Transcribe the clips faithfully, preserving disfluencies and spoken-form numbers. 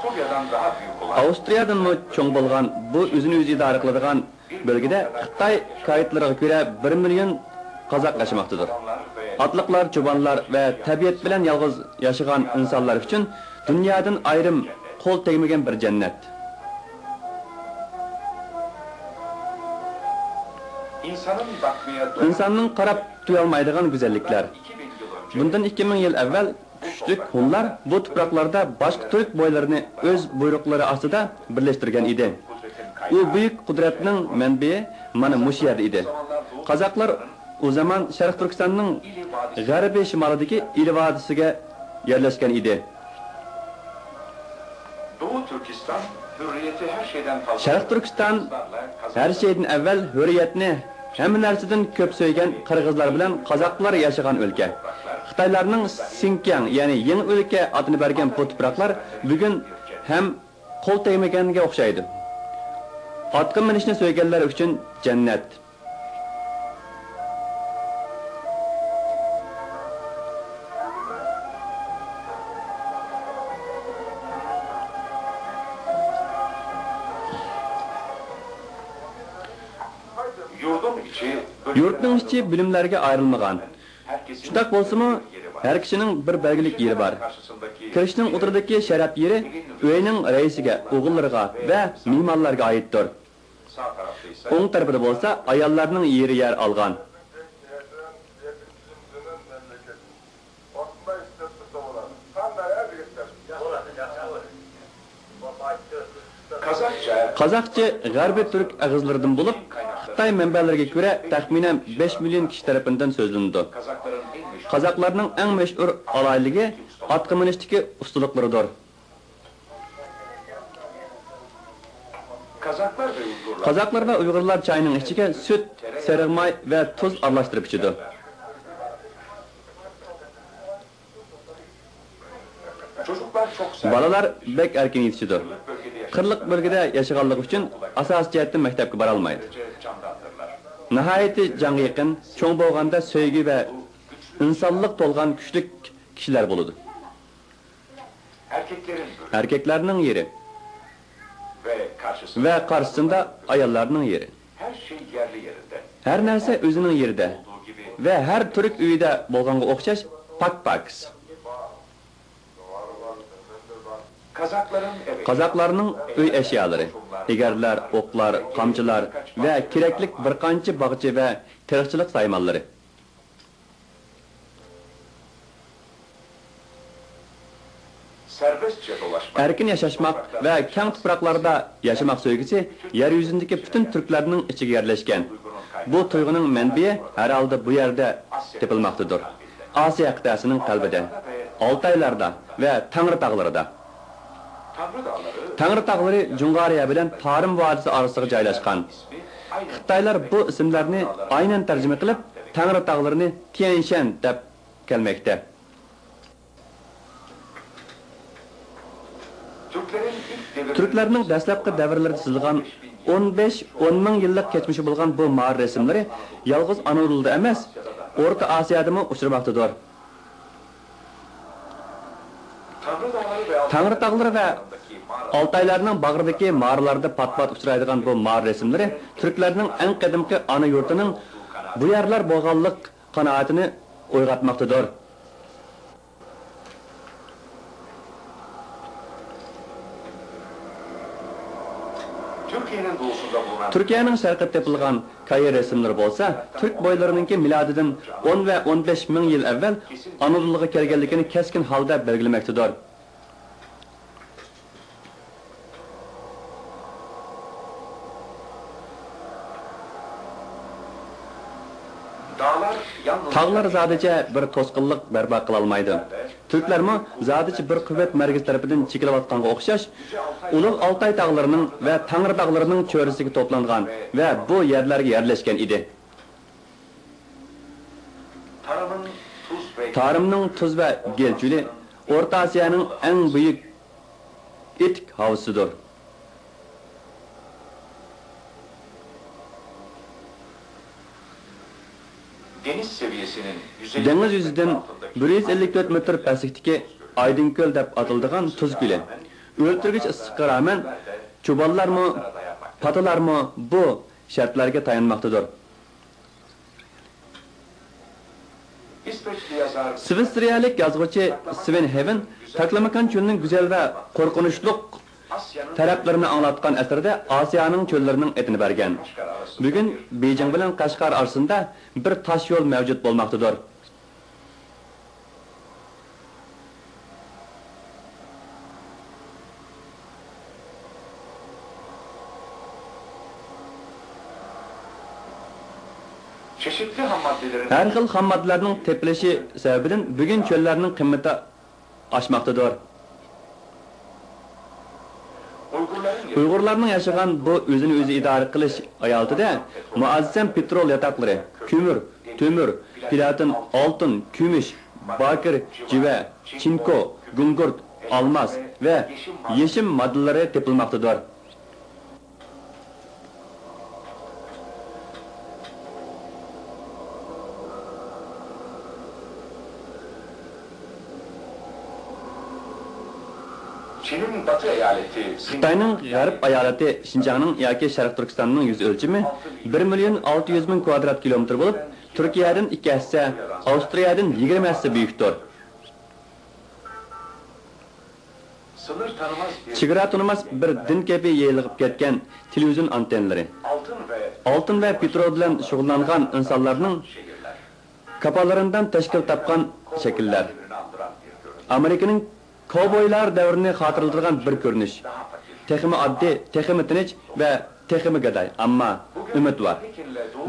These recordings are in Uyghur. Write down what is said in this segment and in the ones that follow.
ئاۋسترىيەدىنمۇ چوڭ بولغان بۇ ئۆزىنى ئۆزى ئىدارە قىلىدىغان بۆلگىدە خىتاي كاھىتلىرىغا كۆرە بىر مىليون قازاق ياشىماقتىدۇر. ئاتلىقلار، چوبانلار ۋە تەبىئەت بىلەن يالغۇز ياشىغان ئىنسانلار ئۈچۈن دۇنيادىن ئايرىم، قول تەگمىگەن بىر جەننەت. ئىنساننىڭ قاراپ تويالمايدىغان گۈزەللىكلەر. بۇندىن ئىككى مىڭ يىل ئەۋۋەل كۈچلۈك ھونلار بۇ تۇپراقلاردا باشقا تۈرك بويلىرىنى ئۆز بۇيرۇقلىرى ئاستىدا بىرلەشتۈرگەن ئىدى. ئۇ بۈيۈك قۇدرەتنىڭ مەنبىيى مانا مۇشۇ يەردە ئىدى. قازاقلار ئۇ زامان شەرقىي تۈركىستاننىڭ غەربىي شىمالىدىكى ئىلى ۋادىسىگە يەرلەشكەن ئىدى. شەرقىي تۈركىستان ھەر شەيدىن ئەۋۋەل ھۆرىيەتنى ھەممە نەرسىدىن كۆپ سۆيگەن قىرغىزلار بىلەن قازاقلار ياشىغان ئۆلكە. خىتايلارنىڭ سىنكياڭ، يەنى يېڭى ئۆلكە ئاتىنى بەرگەن بۇ تۇپراقلار بۈگۈن ھەم قول تەگمىگەنگە ئوخشايدۇ. ئاتقا مىنىشنى سۆيگەنلەر ئۈچۈن جەننەت. يۇرتنىڭ ئىچى بۆلۈملەرگە ئايرىلمىغان. شۇنداق بولسىمۇ، ھەر كىشىنىڭ بىر بەلگىلىك يېرى بار. كىرىشنىڭ ئوتتۇرىدىكى شەرەپ يېرى ئۆينىڭ رەئىسىگە، ئوغۇللىرىغا ۋە مېھمانلارغا ئائىتتۇر. ئوڭ تەرىپىدە بولسا ئاياللارنىڭ يېرى يەر ئالغان. قازاقچە غەربىي تۈرك ئېغىزلىرىدىن بولۇپ، خىتاي مەنبەلىرىگە كۆرە، تەخمىنەن بەش مىليون كىشى تەرىپىندىن سۆزلىنىدۇ. قازاقلارنىڭ ئەڭ مەشھۇر ئالاھىدىلىكى ئاتقا مىنىشتىكى ئۇستىلىقلىرىدۇر. قازاقلار ۋە ئۇيغۇرلار چاينىڭ ئىچىگە سۈت، سېرىق ماي ۋە تۇز ئارىلاشتۇرۇپ ئىچىدۇ. بالىلار بەك ئەركىن يېتىشىدۇ. قىرلىق بۆلگىدە ياشىغانلىقى ئۈچۈن ئاساسىي جەھەتتىن مەكتەپكە بارالمايدۇ. ناھايىتى جانغا يېقىن، چوڭ بولغاندا سۆيگۈ ۋە ئىنسانلىق تولغان كۈچلۈك كىشىلەر بولىدۇ. ئەركەكلەرنىڭ يېرى ۋە قارشىسىندا ئاياللارنىڭ يېرى. ھەر نەرسە ئۆزىنىڭ يېرىدە ۋە ھەر تۈرك ئۆيىدە بولغانغا ئوخشاش پاك-پاكىز. قازاقلارنىڭ ئۆي ئەشيالىرى، ئېگەرلەر، ئوقلار، قامچىلار ۋە كېرەكلىك بىر قانچە باغچە ۋە تېرىقچىلىق سايمانلىرى. ئەركىن ياشاشماق ۋە كەڭ تۇپراقلاردا ياشىماق سۆيگۈسى يەر يۈزىدىكى پۈتۈن تۈركلەرنىڭ ئىچىگە يەرلەشكەن. بۇ تۇيغۇنىڭ مەنبىيى ھەر ھالدا بۇ يەردە تېپىلماقتىدۇر. ئاسىيا قىتئەسىنىڭ قەلبىدە، ئالتايلاردا ۋە تەڭرى تاغلىرىدا. تەڭرى تاغلىرى جۇڭغارىيە بىلەن تارىم ۋادىسى ئارىسىغا جايلاشقان. خىتايلار بۇ ئىسىملەرنى ئاينەن تەرجىمە قىلىپ، تەڭرى تاغلىرىنى تيەنشەن دەپ كەلمەكتە. تۈركلەرنىڭ دەسلەپكى دەۋرلىرىدە سىزىلغان ئون بەش، ئون مىڭ يىللىق كەچمىشى بولغان بۇ مارا رەسىملىرى يالغۇز ئانادولۇدا ئەمەس، ئورتا ئاسىيادىمۇ ئۇچرىماقتىدۇر. تەڭرى تاغلىرى ۋە ئالتايلارنىڭ باغرىدىكى مارىلاردا پات-پات ئۇچرايدىغان بۇ مارا رەسىملىرى تۈركلەرنىڭ ئەڭ قەدىمكى ئانا يۇرتىنىڭ بۇ يەرلەر بولغانلىق قانائىتىنى ئويغاتماقتىدۇر. تۈركىيەنىڭ شەرقىدە تېپىلغان كايا رەسىملىرى بولسا، تۈرك بويلىرىنىڭكى مىلادىدىن ئون ۋە ئون بەش مىڭ يىل ئەۋۋەل ئانادولۇغا كەلگەنلىكىنى كەسكىن ھالدا بەلگىلىمەكتىدۇر. تاغلار زادىچە بىر توسقۇنلۇق بەرپا قىلالمايدۇ. تۈركلەرمۇ زادىچە بىر قۇۋۋەت مەركىزى تەرىپىدىن چېكىلىۋاتقانغا ئوخشاش، ئۇلۇغ ئالتاي تاغلىرىنىڭ ۋە تەڭرى تاغلىرىنىڭ چۆرىسىگە توپلانغان ۋە بۇ يەرلەرگە يەرلەشكەن ئىدى. تارىمنىڭ تۇز ۋە گىل چۆلى ئورتا ئاسىيانىڭ ئەڭ بۈيۈك ئېتىك ھاۋزىسىدۇر. دېڭىز يۈزىدىن بىر يۈز ئەللىك تۆت مېتىر پەسلىكتىكى ئايدىڭكۆل دەپ ئاتىلىدىغان تۇز كۆلى ئۆلتۈرگۈچ ئىسسىققا رامەن، چوبانلارمۇ، پاتىلارمۇ بۇ شەرتلەرگە تايانماقتىدۇر. سىۋىتسېرىيەلىك يازغۇچى سۋېن ھېۋېن تاكلىماكان چۆلىنىڭ گۈزەل ۋە قورقۇنچلۇق تەرەپلىرىنى ئاڭلاتقان ئەسىرىدە ئاسىيانىڭ چۆللىرىنىڭ ئېتىنى بەرگەن. بۈگۈن بېيجىڭ بىلەن قەشقەر ئارىسىدا بىر تاش يول مەۋجۇت بولماقتىدۇر. ھەر خىل خام ماددىلارنىڭ تېپىلىشى سەۋەبىدىن بۈگۈن چۆللەرنىڭ قىممىتى ئاشماقتىدۇر. ئۇيغۇرلارنىڭ ياشىغان بۇ ئۆزىنى ئۆزى ئىدارە قىلىش ئايالىتىدە مۇئەززەم پېترول ياتاقلىرى، كۆمۈر، تۆمۈر، پلاتىن، ئالتۇن، كۈمۈش، باكىر، جىۋە، چىنكو، گۇڭگۇرت، ئالماس ۋە يېشىم ماددىلىرى تېپىلماقتىدۇر. خىتاينىڭ غەرب ئايالىتى شىنجاڭنىڭ ياكى شەرقىي تۈركىستاننىڭ يۈز ئۆلچىمى بىر مىليون ئالتە يۈز مىڭ كۋادرات كىلومېتىر بولۇپ، تۈركىيەدىن ئىككى ھەسسە، ئاۋسترىيەدىن يىگىرمە ھەسسە بۈيۈكتۇر. چېگرا تونۇماس بىر دىن كەبى يېيىلىپ كەتكەن تېلېۋىزىيون ئانتېننىلىرى، ئالتۇن ۋە پېترول بىلەن شۇغۇللانغان ئىنسانلارنىڭ كاپالىرىندىن تەشكىل تاپقان شەكىللەر، ئامېرىكىنىڭ كاۋبويلار دەۋرىنى خاتىرىلىتىدىغان بىر كۆرۈنۈش. تېخىمۇ ئاددىي، تېخىمۇ تىنچ ۋە تېخىمۇ گاداي، ئەمما ئۈمىد بار.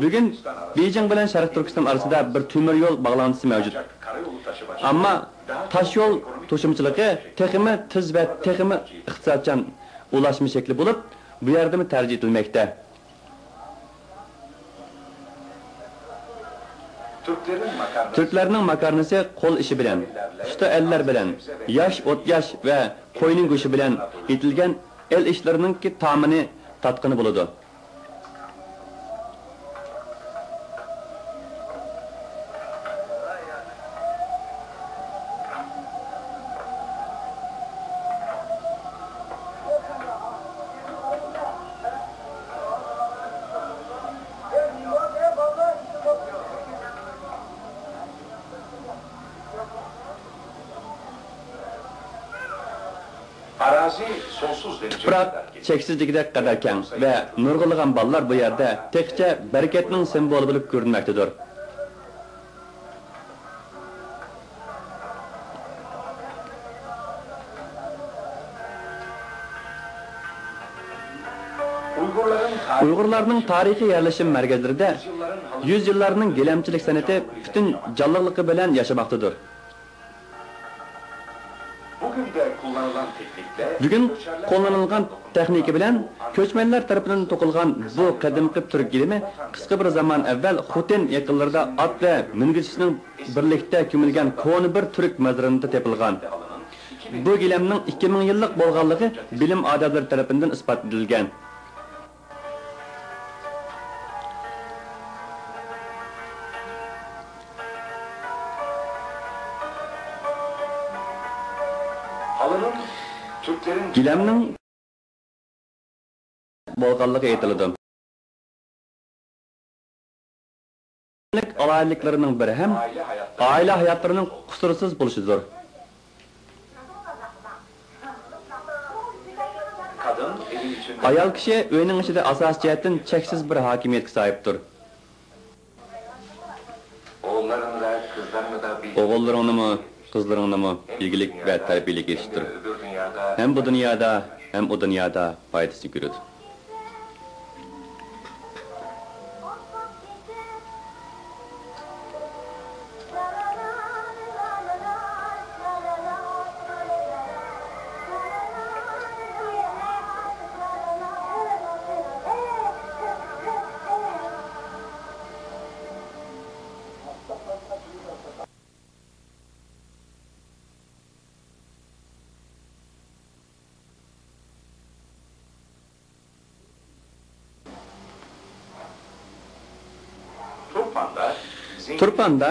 بۈگۈن بېيجىڭ بىلەن شەرقىي تۈركىستان ئارىسىدا بىر تۆمۈر يول باغلانتىسى مەۋجۇت. ئەمما تاش يول توشۇمىچىلىقى تېخىمۇ تېز ۋە تېخىمۇ ئىقتىسادچان ئۇلاشما شەكلى بولۇپ، بۇ يەردىمۇ تەرجىح ئېتىلمەكتە. تۈركلەرنىڭ ماكارنىسى قول ئىشى بىلەن، ئۇستا ئەللەر بىلەن، ياش ئوت ياش ۋە قوينىڭ گۆشى بىلەن ئېتىلگەن ئەل ئىشلىرىنىڭكى تامىنى تاتقىنى بولىدۇ. تۇپراق چەكسىزلىكىدەك قەدەر كەڭ ۋە نۇرغۇنلىغان بالىلار بۇ يەردە تېخىچە بەرىكەتنىڭ سىمۋولى بولۇپ كۆرۈنمەكتىدۇر. ئۇيغۇرلارنىڭ تارىخىي يەرلىشىم مەركەزلىرىدە يۈز يىللارنىڭ گىلەمچىلىك سەنئىتى پۈتۈن جانلىقلىقى بىلەن ياشىماقتىدۇر. بۈگۈن قوللىنىلغان تېخنىكا بىلەن كۆچمەنلەر تەرىپىدىن توقۇلغان بۇ قەدىمكى تۈرك گىلىمى قىسقا بىر زامان ئەۋۋەل خوتەن يېقىنلىرىدا ئات ۋە مىنگۈچىسىنىڭ بىرلىكتە كۆمۈلگەن كونا بىر تۈرك مەزىرىنىدا تېپىلغان. بۇ گىلەمنىڭ ئىككى مىڭ يىللىق بولغانلىقى بىلىم ئادەملىرى تەرىپىدىن ئىسپات ئېتىلگەن. گىلەمنىڭ بولغانلىقى ئېيتىلىدۇ. ئالاھىدىلىكلىرىنىڭ بىرى ھەم ئائىلە ھاياتلىرىنىڭ قۇسۇرسىز بولۇشىدۇر. ئايال كىشى ئۆينىڭ ئىچىدە ئاساسىي جەھەتتىن چەكسىز بىر ھاكىمىيەتكە ساھىبتۇر. ئوغۇللىرىڭنىمۇ، قىزلىرىڭنىمۇ ئىگىلىك ۋە تەربىيەلىك يېتىشتۈر. ھەم بۇ دۇنيادا، ھەم ئۇ دۇنيادا پايدىسىنى كۆرىدۇ. تۇرپاندا